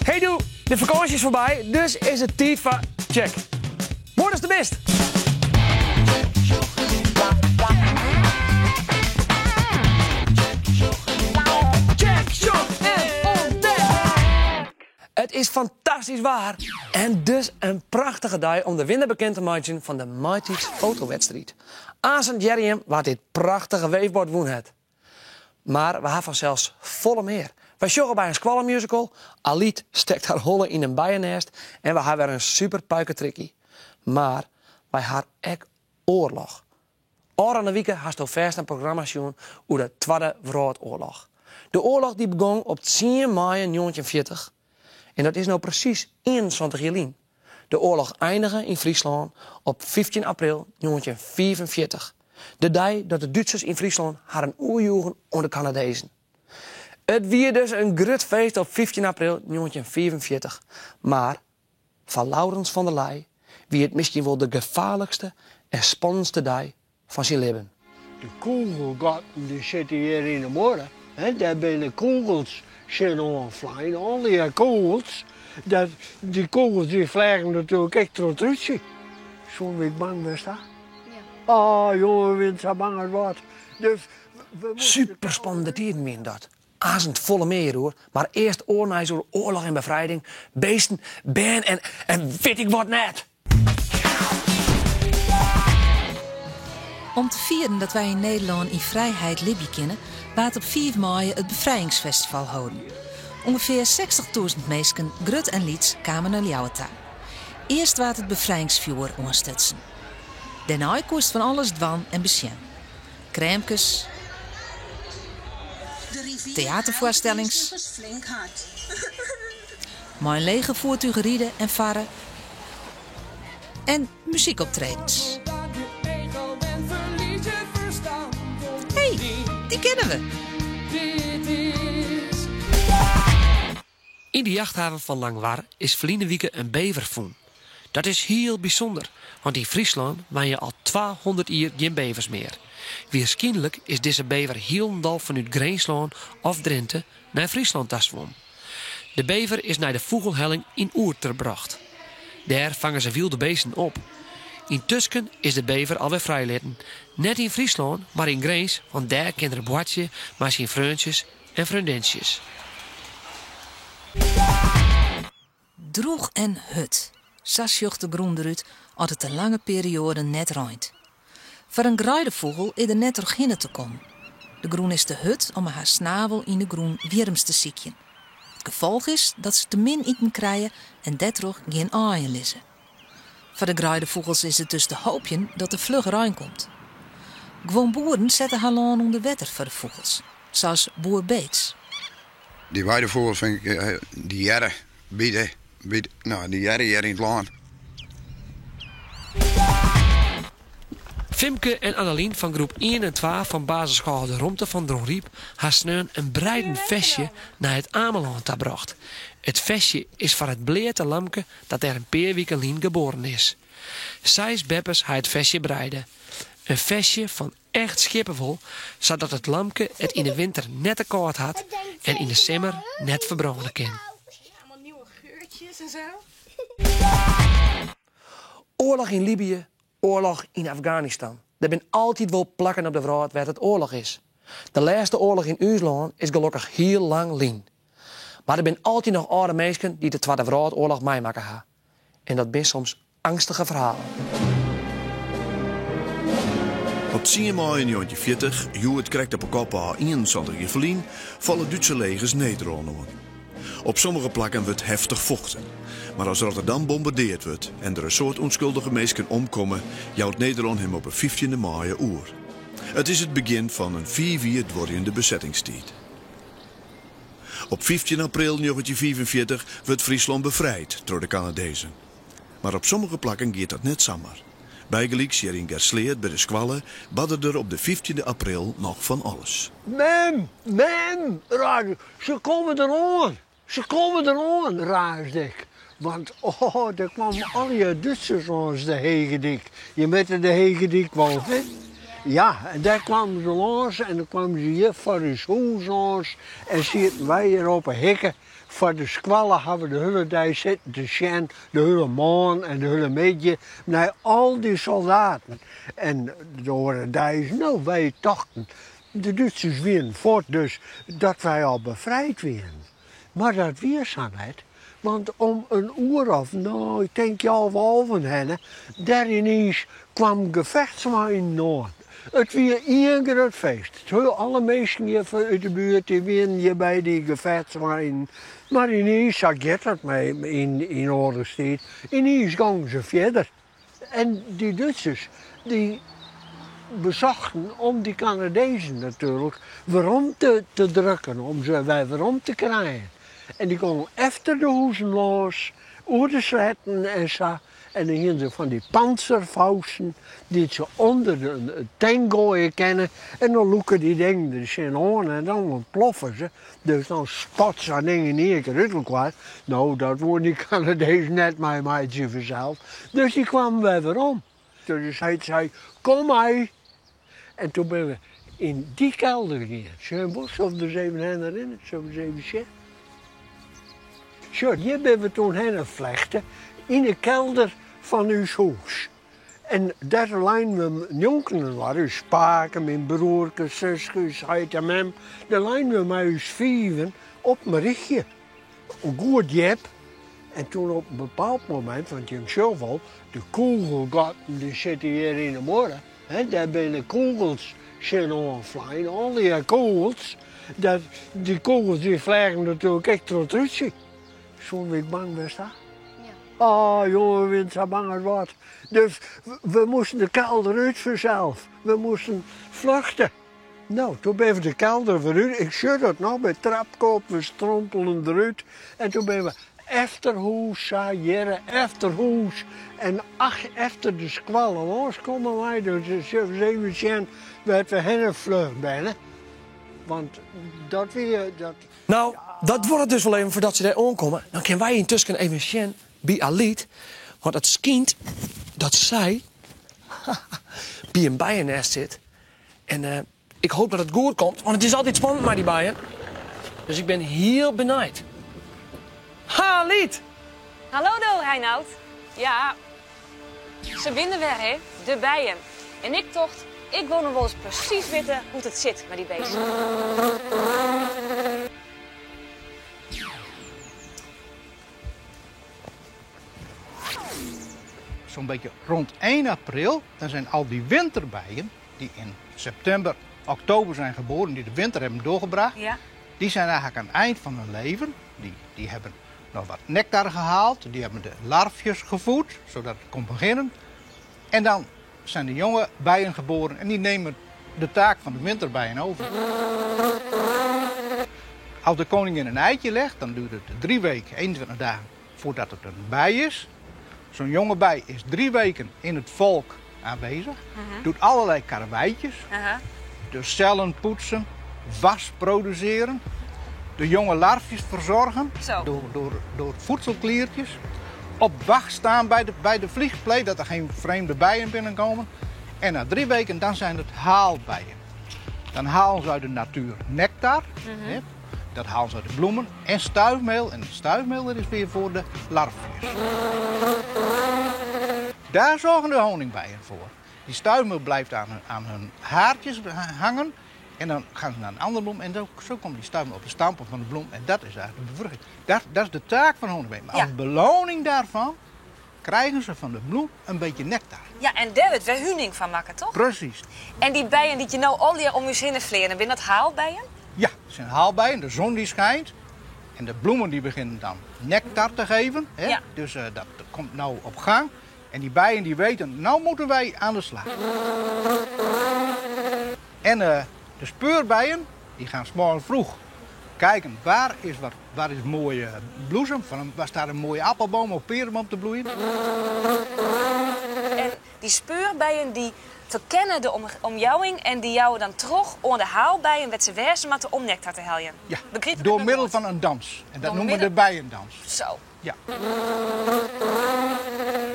Hey doe, de fakânsje is foarby, dus is it tiid foar Tsjek. Moai datst der bist! Tsjek, sjoch en ûntdek! It is fantastysk waar en dus in prachtige dei om de winner bekend te meitsjen fan de maitiidsfotowedstriid. Aansens hearre jim wa't dit prachtige weefbord wûn hat. Mar we ha fansels folle mear. Wy sjogge by in skoallemusical, Alyt stekt har holle yn in bijenêst en we ha wer in super puiketrikkie. Mar wy ha ek oarloch. Ôfrûne wike hasto fêst in programma sjoen oer de Twadde Wrâldoarloch. De oarloch dy begong op tsien maaie njoggentjinhûndertfjirtich en dat is no presys ienensantich jier lyn. De oarloch einige yn Fryslân op fyftjin april njoggentjinhûndertfiifenfjirtich, de dei dat de Dútsers yn Fryslân harren oerjoegen oan de Kanadezen. It wie dus in grut feest op fyftjin april njoggentjinhûndertfiifenfjirtich, mar foar Laurens van der Leij wie it miskien wol de gefaarlikste en spannendste dei fan syn libben. De kûgelgatten dy sitte hjir yn de muorre, hè, dêr binne kûgels tsjinoan flein, al dy kûgels, dat, dy kûgels dy fleagen natuerlik ek troch it rútsje. Soene wy ek bang west ha? Ja. Oh, jonge, we wiene sa bang as wat. Dus we moasten Superspannende tiden wiene dat. Aansens folle mear hjiroer, mar earst oar nijs oer oarloch en befrijding, beesten, bern en en wit ik wat net! Om te fieren dat wy yn Nederlân yn frijheid libje kinne, waard op fiif maaie it Befrijingsfestival holden. Ungefear sechstichtûzen minsken, grut en lyts, kamen nei Ljouwert ta. Earst waard it befrijingsfjoer oanstutsen. Dêrnei koest fan alles dwaan en besjen. Kreamkes, teaterfoarstellings, mei in legerfoertúch ride en farre en muzykoptredens. Hey, dy kenne we! Yn de jachthaven fan Langwar is ferline wike in bever fûn. Dat is hiel bysûnder, want yn Fryslân wenje al twahûndert jier gjin bevers mear. Wierskynlik is dizze bever hielendal fanút Grinslân of Drinte nei Fryslân ta swom. De bever is nei de Fûgelhelling yn Oerterp brocht. Dêr fange se wylde beesten op. Yntusken is de bever alwer frijlitten. Net yn Fryslân, mar yn Grins, want dêr kin er boartsje mei syn freontsjes en freondintsjes. Droech en hurd, sa sjocht de grûn derút as it in lange perioade net reint. Foar in greidefûgel is der net trochhinne te kommen. De grûn is te hurd om mei har snavel yn de grûn wjirms te sykjen. It gefolch is dat se te min iten krije en dêrtroch gjin aaien lizze. Foar de greidefûgels is it dus te hoopjen dat der fluch rein komt. Guon boeren sette har lân ûnder wetter foar de fûgels, sa as boer Beets. Dy weidefûgels fyn ik, dy hearre by de, by de, no, dy hearre hjir yn it lân. Fimke en Annelien fan groep ien en twa fan basisskoalle De Romte fan Dronryp ha sneon in breiden festje nei it Amelân ta brocht. It festje is foar it bleate lamke dat dêr in pear wiken lyn geboren is. Seis beppes ha it festje breide. In festje fan echt skieppewol, sadat it lamke it yn 'e winter net te kâld hat en yn 'e simmer net ferbrâne kin. Oarloch yn Libië, oarloch yn Afganistan. Der binne altyd wol plakken op de wrâld wêr't it oarloch is. De lêste oarloch yn ús lân is gelokkich hiel lang lyn. Mar der binne altyd noch âlde minsken dy't de Twadde Wrâldoarloch meimakke ha. En dat bin soms angstige ferhalen. Op tsien maaie njoggentjinhûndertfjirtich, hjoed krekt op 'e kop ôf ienensantich jier ferlyn, falle Dútse legers Nederlân oan. Op sommige plakken wurdt heftich fochten. Mar as Rotterdam bombardeard wurdt en der in soad ûnskuldige minsken omkomme, jout Nederlân him op 'e fyftjinde maaie oer. It is it begjin fan in fiif jier duorjende besettingstiid. Op fyftjin april njoggentjinhûndertfiifenfjirtich wurdt Fryslân befrijd troch de Kanadezen. Mar op sommige plakken giet dat net samar. Bygelyks hjir yn Gersleat by de skoalle barde der op de fyftjinde april noch fan alles. Mem! Mem! Raasde se komme deroan! Se komme deroan! raasde ik. Want oh, der kwamen allegear Dútsers lâns de Hegedyk. Je witte de Hegedyk wol, hè? Ja, en dêr kwamen se lâns en dan kwamen se hjir foar ús hûs lâns en sieten wy hjir op 'e hikke. Foar de skoalle ha we de hiele dei sitten te sjen, de hiele moarn en de hiele middei, nei al dy soldaten. En de oare deis, no, wy tochten, de Dútsers wienen fuort, dus dat wy al befrijd wienen. Mar dat wie sa net, want om in oer of, no, ik tink healwei alven hinne, dêr yniens kwam gefechtsweinen oan. It wie ien grut feest. Alle minsken hjir út de buert dy wienen hjir by dy gefechtsweinen. Mar yniens, sa giet dat mei yn oarlochstiid, yniens gongen se fierder. En dy Dútsers dy besochten om dy Kanadezen natuerlik werom te te drukken, om se wer werom te krijen. En dy gongen efter de hûzen lâns, oer de sletten en sa. En dan hienen se fan dy pantserfausten dy't se ûnder de tank goaie kinne. En dan lûke dy dingen der tsjinoan en dan ûntploffe se. Dus dan spat sa'n ding yn ien kear út elkoar. No, dat woene dy Kanadezen net meimeitsje fansels. Dus dy kwamen wer werom. Dus heit sei, kom mei. En toen binne we yn dy kelder gien. Zullen we der ris even hinne rinne? Zullen we ris even sjen? Sjoch, hjir binne we toen hinne flechte, yn de kelder fan ús hûs. En dêr leinen we njonken inoar, ús pake, myn broerke, suske, ús heit en mem. Dêr leinen we mei ús fiven op in rychje. Goed djip. En toen op in bepaald momint, want jim sjogge wol, de kûgelgatten dy sitte hjir yn de muorre. Hè, dêr binne kûgels tsjinoan flein, allegear kûgels. Dat, dy kûgels dy fleagen natuerlik ek troch it rútsje. Soene we ek bang west ha? Ja. Oh, jonge, we wienen sa bang as wat. Dus we moasten de kelder út fansels. We moasten fluchte. No, toen binne we de kelder wer út. Ik sjoch dat noch by trapke op, we strompelen derút. En toen binne we efter hûs, sa hjirre, efter hûs. En ach, efter de skoalle lâns komme wy. Dus sille we ris even sjen wêr't we hinne flucht binne. Want dat wie dat. No, dat duorret dus wol even foardat se dêr oankomme. Dan kinne wy yntusken even sjen by Alyt, want it skynt dat sy by in bijenêst sit. En eh, ik hoop dat it goed komt, want it is altyd spannend mei dy bijen. Dus ik bin hiel benijd. Ha, Alyt! Hallo do, Reinout. Ja, se binne der wer, hè, de bijen. En ik tocht, ik wol noch wolris presys witte hoe't it sit mei dy beesten. Zo'n beetje rond 1 april, dan zijn al die winterbijen die in september, oktober zijn geboren, die de winter hebben doorgebracht, Ja. die zijn eigenlijk aan het eind van hun leven. Die, die hebben nog wat nectar gehaald, die hebben de larfjes gevoed, zodat het kon beginnen. En dan zijn de jonge bijen geboren en die nemen de taak van de winterbijen over. Als de koningin een eitje legt, dan duurt het drie weken, 21 dagen, voordat het een bij is. Zo'n jonge bij is drie weken in het volk aanwezig. Doet allerlei karweitjes. De cellen poetsen, was produceren. De jonge larfjes verzorgen Zo. door, door, door voedselkliertjes. Op wacht staan bij de, bij de vliegpleet, dat er geen vreemde bijen binnenkomen. En na drie weken dan zijn het haalbijen. Dan halen ze uit de natuur nectar. Hè, dat halen ze uit de bloemen. En stuifmeel. En het stuifmeel dat is weer voor de larfjes. Daar zorgen de honingbijen voor. Die stuifmeel blijft aan hun, aan hun haartjes hangen. En dan gaan ze naar een andere bloem. En zo, zo komt die stuifmeel op de stampen van de bloem. En dat is eigenlijk de bevruchting. Dat, dat is de taak van honingbijen. Maar Ja. als beloning daarvan krijgen ze van de bloem een beetje nectar. Ja, en dêr wurdt wer huning fan makke, toch? Precies. En dy bijen dy't je no allegear om ús hinne fleane, binne dat haalbijen? Ja, het zijn haalbijen. De zon die schijnt. En de bloemen die beginnen dan nectar te geven. Hè? Ja. Dus eh, dat komt nou op gang. En die bijen die weten, nou moeten wij aan de slag. En eh, de speurbijen, die gaan 's morgens vroeg kijken waar is, wat, waar is mooie bloesem. Van een, waar staat een mooie appelboom of perenboom te bloeien. En dy speurbijen dy ferkenne de om, omjouwing en dy jouwe dan troch oan de haalbijen wêr't se wêze moatte om nektar te heljen. Ja, Begryp ik door it no middel goed? van een dans. En dat Door noemen we middel- de bijendans. Zo. Ja.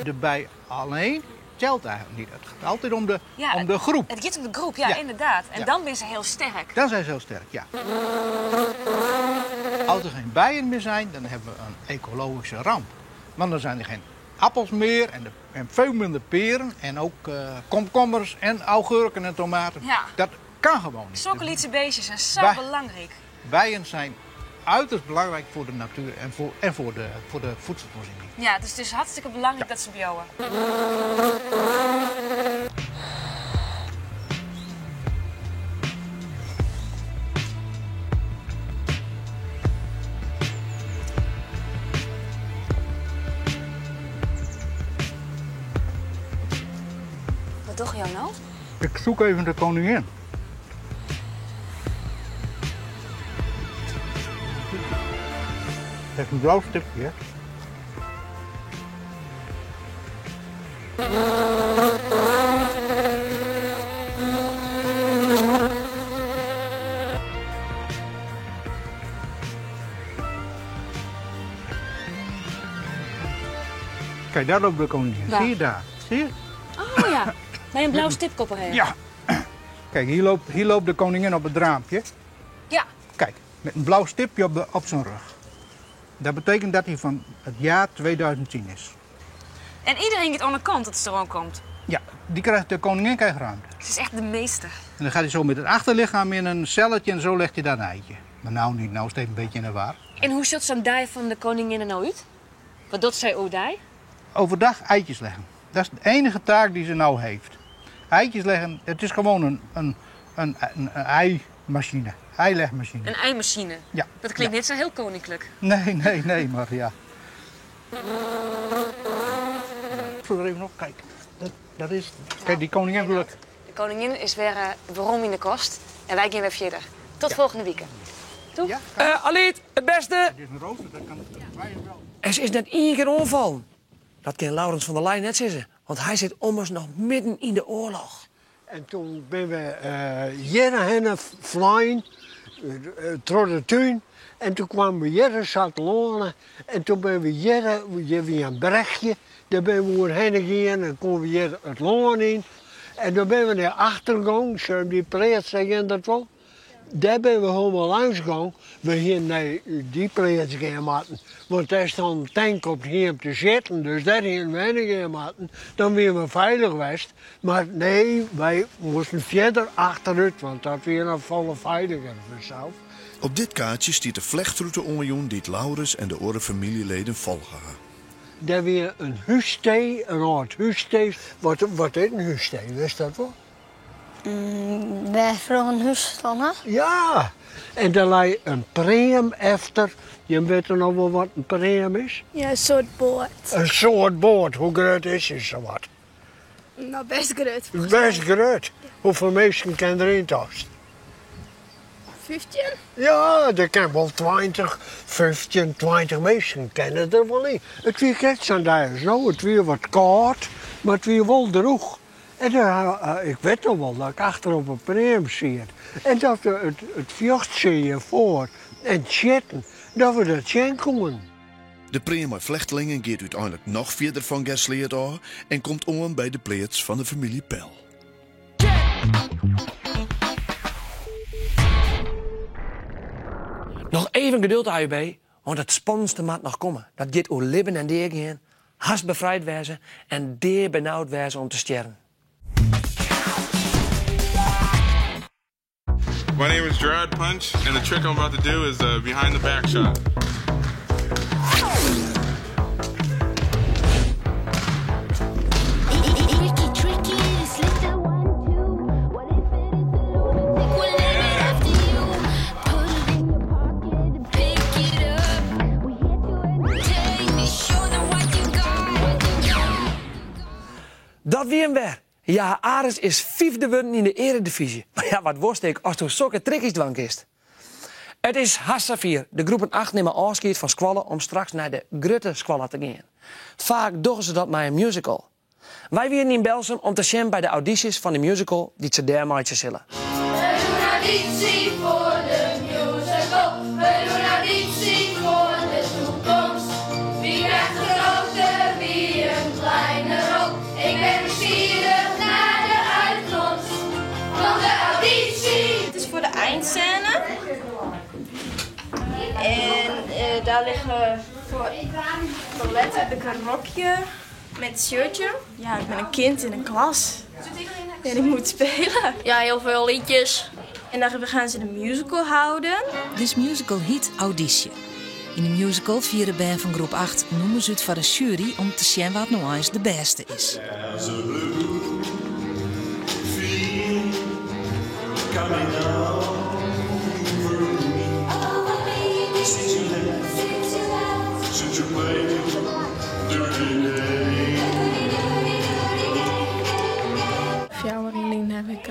De bij alleen telt eigenlijk niet. Het gaat altijd om de, Ja, om de groep. Het gaat om de groep, ja, Ja. inderdaad. En Ja. dan ben ze heel sterk. Dan zijn ze heel sterk, ja. Als er geen bijen meer zijn, dan hebben we een ecologische ramp. Want dan zijn er geen appels meer en veel minder peren en ook komkommers en augurken en tomaten. Ja. Dat kan gewoon niet. Zulke lietse beestjes zijn zo belangrijk. Bijen zijn uiterst belangrijk voor de natuur en voor de voedselvoorziening. Ja, dus het is hartstikke belangrijk dat ze bjouwen. Wat doe jou nou? Ik zoek even de koningin. Het heeft een blauw stipje, hè? Kijk, daar loopt de koningin. Waar? Zie je daar? Zie je? Oh ja, met een blauw stipkop erheen. Ja. Kijk, hier loopt de koningin op het raampje. Ja. Kijk, met een blauw stipje op zijn rug. Dat betekent dat hij van het jaar 2010 is. En iedereen gaat aan de kant dat ze eraan komt. Ja, de koningin krijgt ruimte. Ze is echt de meester. En dan gaat hij zo met het achterlichaam in een celletje en zo legt hij daar een eitje. Maar nou niet, nou is het even een beetje in de war. En hoe ziet zo'n dij van de koningin er nou uit? Wat doet zij ook dij? Overdag eitjes leggen. Dat is de enige taak die ze nou heeft. Eitjes leggen, het is gewoon een eimachine. Eilegmachine. Een eimachine. Ja. Dat klinkt Ja. niet zo heel koninklijk. Nee, nee, nee, maar ja. Ik voel er even nog, kijk. Dat is... Kijk, die koningin wil ik... De koningin is weer waarom in de kost. En wij gaan weer verder. Tot volgende week. Doeg. Ja, Aliet, het beste. Het is een rooster, dat kan wij wel. En ze is net één keer omvallen. Dat kan Laurens van der Leyen net zeggen, want hij zit ommers nog midden in de oorlog. En toen ben we jaren heen flying, door de tuin. En toen kwamen we jaren zat lonen. En toen ben we jaren, hier weer een brechtje. Daar ben we overheen gegaan en kwamen we hier het loon in. En toen ben we naar achtergang, zo die pleats zeggen dat wel. Daar ben we helemaal langs gegaan. We gingen naar die pleats gaan maken. Want daar stond een tank op hier te zitten, dus daar gingen we heen gaan maken. Dan waren we veilig geweest. Maar nee, wij moesten verder achteruit, want dat weer een volle veiliger vanzelf. Op dit kaartje stiet de vlechtroute onjoen die het Laurens en de oren familieleden volgen. Daar weer een huisstee, een oud huisstee. Wat is een huisstee, wist dat wel? Wij vroegen een huis dan, hè? Ja, en daar lag een preem efter. Je weet nog wel wat een preem is? Ja, een soort boord. Een soort boord. Hoe groot is het zo wat? Nou, best groot. Best groot. Hoeveel mensen kan erin tasten? 15? Ja, er kan wel 20, 15, 20 mensen kennen er wel in. Het weer net zo'n daar zo, het weer wat koud, maar het weer wel droog. En dan, ik weet nog wel dat ik achter op een preem zit. En dat we het vjocht zie je voor en zitten, dat we dat zien komen. De preem met vlechtelingen gaat uiteindelijk nog verder van Gersleert af en komt om bij de pleats van de familie Pel. Nog even geduld, AUB, want het spannendste moet nog komen. Dat dit oer libben en deer gaan, haast bevrijd wezen en deer benauwd wezen om te sterven. My name is Gerard Punch, and the trick I'm about to do is the behind the back shot. Tricky, tricky, this little one too. What if it is a lunatic? We'll name it after you. Put it in your pocket, pick it up. We're here to entertain. Show them what you got. What you got. Dat wie hem weer. Ja, Aris is vijfde worden in de eredivisie. Maar ja, wat worst ik als toen zulke trickjes dwank is. Het is Hassavier. De groepen 8 nemen afscheid van squallen om straks naar de grote squallen te gaan. Vaak doen ze dat met een musical. Wij wieren in Belsen om te zien bij de audities van de musical die ze daar maatje zullen. We doen auditie voor de musical. We doen auditie voor de toekomst. Wie krijgt een grote, wie een kleine rol. Ik ben nieuwsgierig. Daar liggen voor ballet heb ik een rokje met shirtje. Ja, ik ben een kind in een klas. En ik moet spelen. Ja, heel veel liedjes. En dan gaan ze de musical houden. Dizze musical hyt Audysje. Yn de musical fiere bern fan groep 8 nûmers út foar de sjuery om te sjen wa't no eins de bêste is. 4 jier lyn haw ik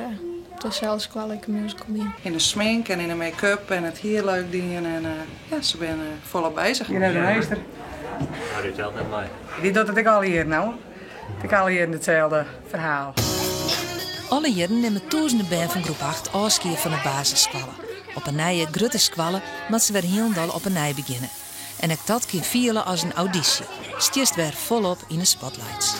op deselde skoalle ek in musical dien. Yn de smink en yn de make-up en it hier leuk dien en ja, se binne folop bezich. Hjir nei de meester. No, dy telt net mei. Dy docht it ek alle jierren no. Ek alle jierren itselde ferhaal. Alle jierren nimme tûzenen bern fan groep 8 ôfskie fan de basisskoalle. Op in nije grutte skoalle moatte se wer hielendal op 'e nij begjinne. En ek dat kin fiele as in audysje. Stiest wer folop yn 'e spotlights.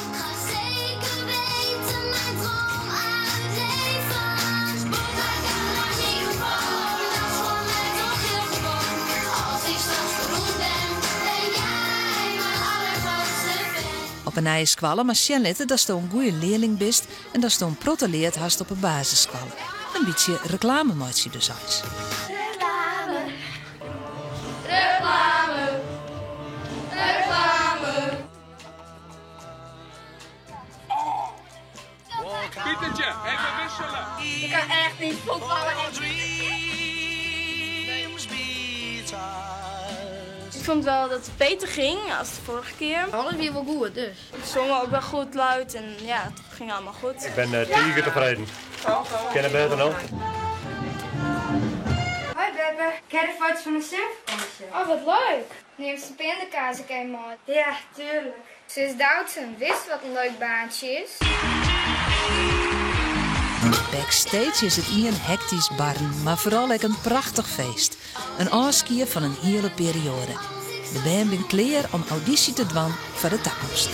Op 'e nije skoalle moatst sjen litte datsto in goede learling bist en datsto in protte leard hast op 'e basisskoalle. In bytsje reklame meitsje dus eins. Reklame! Reklame! Pietertje, even wisselen. Ik kan echt niet voetballen. Ik vond wel dat het beter ging als de vorige keer. Alles wie wol goed, dus. We zongen ook wel goed luid en ja, het ging allemaal goed. Ik ben tige tefreden. Kin it better no? Hoi beppe, ik ha de foto's fan de simmerfakânsje. Oh, wat leuk! Nimst de pindakaas ek even mei? Ja, tuurlijk. Sus Doutzen, witst wat in leuk baantsje is? Backstage is it ien hektysk barren, mar foaral ek in prachtich feest. In ôfskie fan in hiele perioade. De bern binne klear om audysje te dwaan foar de takomst.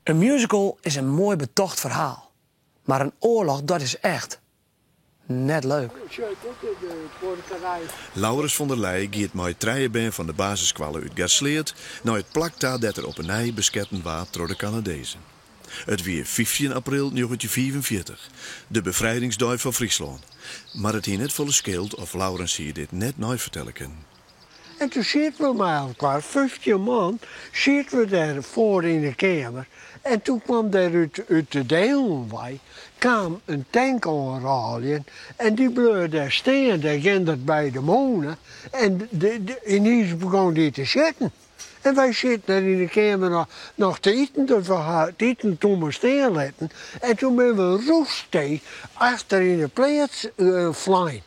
In musical is in moai betocht ferhaal. Mar in oarloch, dat is echt net leuk. Laurens van der Leij giet mei trije bern fan de basisskoalle út Gersleat nei it plak ta dêr't er op 'e nij besketten waard troch de Kanadezen. It wie 15 april 1945, de befrijdingsdei fan Fryslân. Mar it hie net folle skeeld of Laurens hie dit net neifertelle kinnen. En toen sieten we mei elkoar, 15 man, sieten we dêr foar yn de keamer. En toen kwam dêr út, út de Delen wei, kaam in tank oanrôljen en dy bleau dêr stean, dêr gynder by de mûne. En de, de, yniens begûn dy te sjitten. En wy sieten dêr yn de keamer noch, noch te iten, dus we ha it iten toen mar stean litten. En toen binne we roestee achter yn de pleats uh, flein.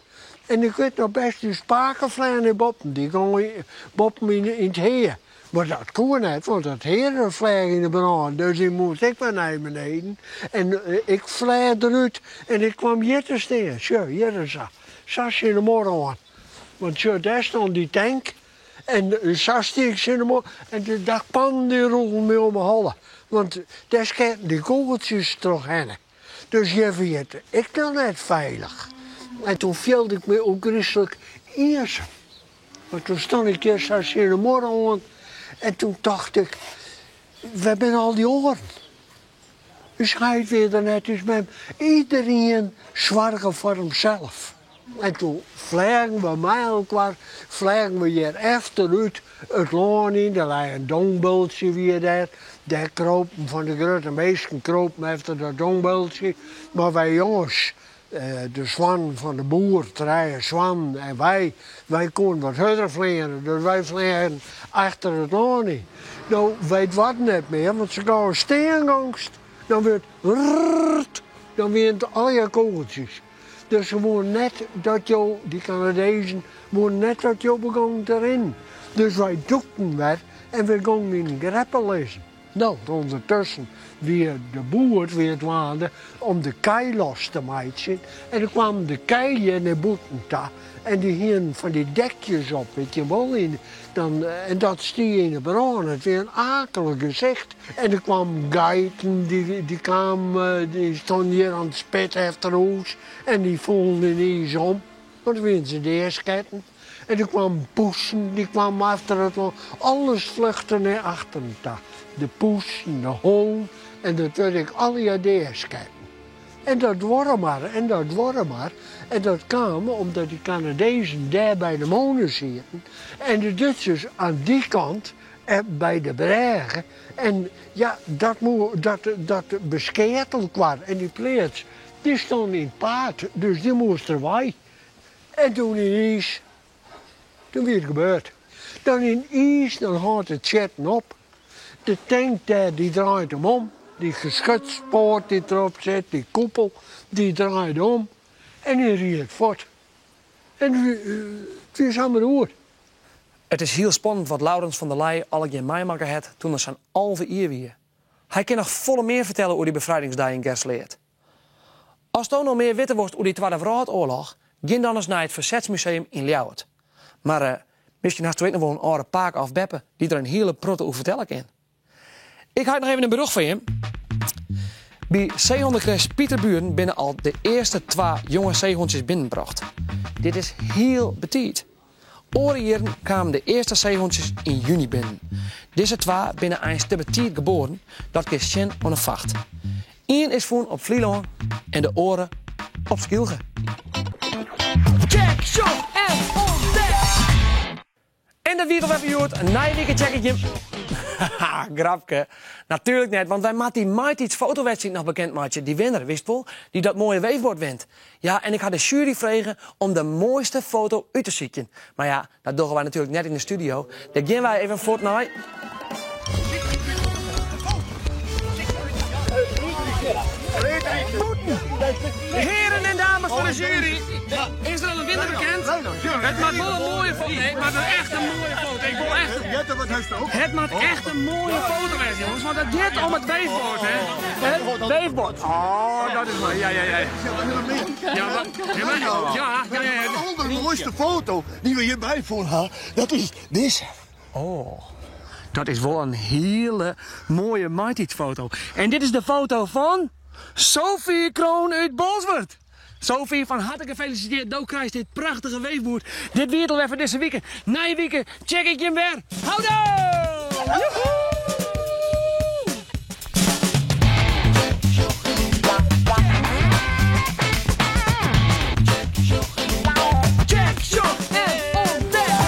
En ik wit noch bêst, ús pake flean nei boppen, dy gong boppen yn it hea. Mar dat koe net, want dat hea dat fleach yn 'e brân, dus dy moast ek wer nei beneden. En ik fleach derút en ik kwam hjir te stean, sjoch, hjir is sa, sa tsjin de muorre oan. Want sjoch, dêr stond dy tank en sa stie ik tsjin de muorre en de dakpannen dy rûlen my om 'e holle, want dêr sketten dy kûgeltsjes trochhinne. Dus hjir wie it ek noch net feilich. En toen fielde ik my ôfgryslik iensum. Want toen stond ik hjir sa tsjin de muorre oan en toen tocht ik, wêr binne al dy oaren? Us heit wie der net, ús mem. Iederien soarge foar himsels. En toen fleagen we mei elkoar, fleagen we hjir efterút it lân yn. Der lei in dongbultsje wie dêr. Dêr kropen fan de grutte minsken kropen efter dat dongbultsje. Mar wy jonges, de soannen fan de boer, trije soannen en wy, wy koenen wat hurder fleane. Dus wy fleagen achter it lân yn. No, wy doarden net mear, want sa gau ast stean gongst, dan wurdt rrrrt, dan wienen it allegear kûgeltsjes. Dus se woenen net dat jo, dy Kanadezen, woenen net dat jo begongen te rinnen. Dus wy dûkten wer en we gongen yn de greppel lizzen. No, ûndertusken wie de boer wie dwaande om de kij los te meitsjen en der kwamen de kij hjir nei bûten ta en dy hienen fan dy dekjes op, wit je wol, yn, dan, en dat stie yn 'e brân. It wie in akelich gesicht. En der kwamen geiten, dy, dy kamen, dy stonden hjir oan it spit efter hûs en dy foelen yniens om, want dan wienen se deasketten. En der kwamen poesen, dy kwamen efter it lân. Alles fluchte nei achteren ta. De poesen, de hûn en dat wurdt ek allegear deasketten. En dat duorre mar en dat duorre mar. En dat kaam omdat dy Kanadezen dêr by de mûne sieten en de Dútsers oan dy kant by de brêge. En ja, dat, dat, dat beskeat elkoar. En dy pleats, dy stond yn it paad, dus dy moast der wei. En toen yniens, toen wie it gebeurd. Dan yniens, dan hâldt it sjitten op. De tank dêr, dy draait him om. Dy geschutspoart dy't derop sit, dy koepel, dy draait om. En dy ried fuort. En it wie samar oer. It is hiel spannend wat Laurens van der Leij allegear meimakke hat toen er sa'n 11 jier wie. Hy kin noch folle mear fertelle oer dy befrijdingsdei yn Gersleat. Asto no mear witte wolst oer dy Twadde Wrâldoarloch, gean dan ris nei it Fersetsmuseum yn Ljouwert. Mar eh, miskien hasto ek noch wol in âlde pake of beppe dy't der in hiele protte oer fertelle kin. Ik ha noch even in berjocht foar jim. By seehûnekresj Pieterburen binne al de earste twa jonge seehûntsjes binnenbrocht. Dit is hiel betiid. Oare jierren kamen de earste seehûntsjes yn juny binnen. Dizze twa binne eins te betiid geboren, dat kinst sjen oan 'e facht. Ien is fûn op Flylân en de oare op Skylge. Check, sjoch en ûntdek! En dat wie it alwer foar hjoed. Nije wike check ik jim. Haha, grapke. Natuerlik net, want wy moatte dy maitiidsfotowedstriid noch bekend meitsje. Dy winner, witst wol, dy't dat moaie weefbord wint. Ja, en ik ha de sjuery frege om de moaiste foto út te sykjen. Mar ja, dat dogge wy natuerlik net yn de studio. Dêr gean wy even fuort nei. Heren en dames fan de jury, is der al in winner bekend? It moat wol in moaie foto. Nee, it moat echt in moaie foto. Ik wol echt. It moat echt in moaie foto wêze, jonges, want it giet om it weefbord, hè? It weefbord. Oh, dat is moai. Ja, ja, ja. Ja, maar, ja, maar, ja, ja, ja. De allermooiste foto dy't we hjirby fûn ha, dat is dizze. Oh, dat is wol in hiele moaie maitiidsfoto. En dit is de foto fan Sophie Kroon út Bolsward. Sophie, fan harte gefelisitearre. Do krijst dit prachtige weefboerd. Dit wie it alwer foar dizze wike. Nije wike check ik jim wer. Houdoe! Joehoe! Check, sjoch en ûntdek!